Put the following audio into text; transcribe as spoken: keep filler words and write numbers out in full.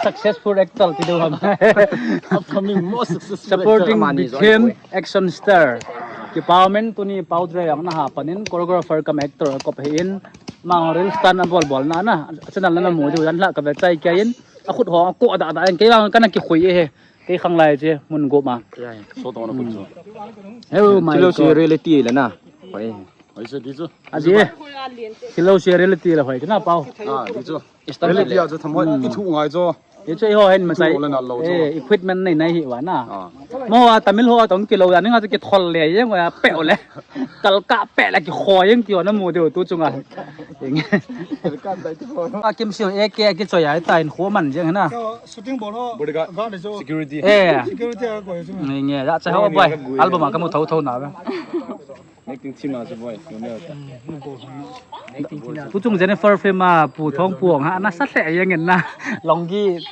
Successful actor ti deu ham. Upcoming most successful Supporting actor. Big team, action star. Kipa umin tuni Pau Dre ang naha panin choreographer cum actor kop hi in. Mang reel stunt abol bol na na. Channel na mu diu dan la ka ve chai kya in. Akhut ho ko da da in kei lang kana kikhui e he. Kei khang lai che mun go ma. So to na ko chu. Oh my God. Kilo si reality le na. Hoi. Hoi se di chu. A di. Kilo si reality le hoi na Pau. Ah, di chu. Reality a chu thamoi. Ki thu ngai chu. Ye chu ho hen ma sai. Thu le na lo chu. Eh, equipment nei nei hi wa na. Ah. Mo a Tamil ho tong kilo ya ni nga chu kithol le ye ngo ya pe le. Kal ka pe le kikho ye ki wa na mu de tu chunga. A kim siu e ke ki choi ai ta in kho man jeng na. Shooting bol ho. Bodyguard. Guard le chu. Security. Eh. Security a ko chu. Nge nge, da cha ho boy. Album a ka mu tho tho na ba. Acting team a chu boy. Pu chung Jennifer film a Pu Thong Puong ha na sa hle yang na. Longgi.